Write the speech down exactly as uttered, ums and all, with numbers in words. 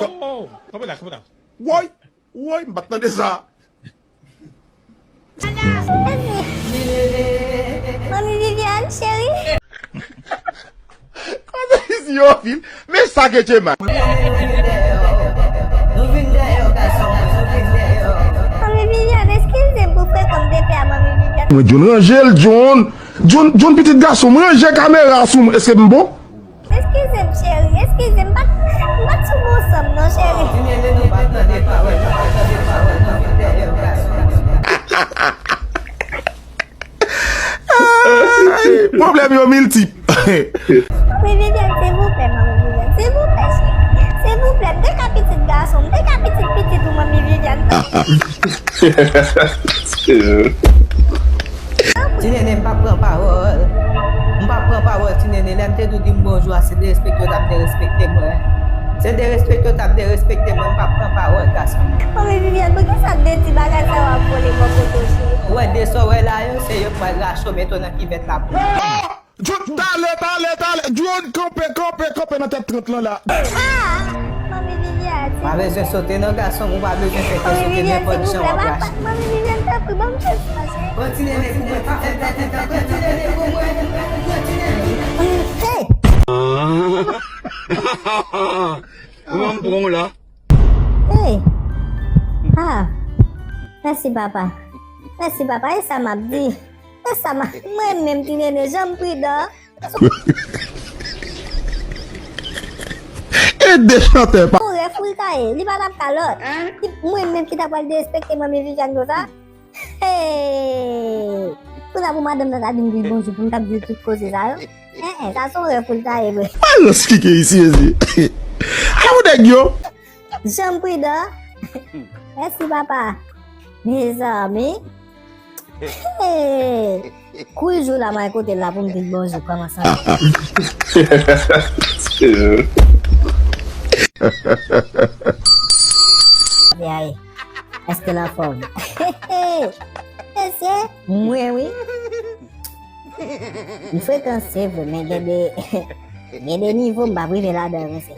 Oh, kanpe la, kanpe la. Woy, woy, m pa t tande sa. Manmi Viviane, cheri. Koze isi yo vin. Men sa ke Djema. Manmi Viviane, eskize m pou frekan m te fè a, Manmi Viviane. Mwen, John, ranje l, John. John, John, pitit gason m, ranje kamera sou mwen. Èske m bon? Eskize m, cheri, eskize m, m pa t, m pa t sou bon san m non, cheri. Ay, pwoblèm yo miltip. Manmi Viviane, silvouplè, Manmi Viviane, silvouplè, cheri. Silvouplè, m te ka pitit gason, m te ka pitit pitit ou, Manmi Viviane. Ti Nene, m p ap pran pawòl. M p ap pran pawòl, Ti Nene. Lè m te di w di m bonjou a, se derespekte w t ap derespekte mwen. Se derespekte w t ap derespekte mwen, m p ap pran pawòl, gason. Manmi Viviane, poukisa de ti bagay sa yo ap vole bò kote w, cheri? Ou wè de sa w wè la yo, se yo k pral rache w mete w nan kivèt la pou. John, talè, talè, talè. John, kanpe, kanpe, kanpe nan tèt trant lan la. Ah! Manmi Viviane, pa bezwen sote non, gason, ou pa bezwen fè kè sote nenpòt jan w ap rache. Manmi Viviane, tanpri, ban m chans, mache. Kontinye pou mwen, pa fè tèt, kontinye pou mwen, kontinye. Hey! Ou menm pran w la. Hey! Ah! Mèsi, papa. Mèsi, papa. E sa m ap di? E sa m ap, mwen menm, Ti Nene, jan m pridan. E de chantè pa. Yon rèf wi l ta ye, li pa t ap ka lòt. Li, mwen menm ki ta pral derespekte Manmi Viviane konsa. Hey! Pou sa pou madanm nan ta di m di bonjou pou m t ap di tout koze sa yo. En, en, sa se yon rèf pou l ta ye vre. Alòs ki gen isi, mezye. Ala pou nèg yo. Jan m pridan. Mèsi, papa. Mezanmi. Hey! Kou jou la, mwen kote l la pou m di l bonjou, kòman sa ye? Ay, èske l anfòm? Mesye, mwen wi. M frekan, se vre, men gen de, gen de nivo m p ap rive ladan, mesye.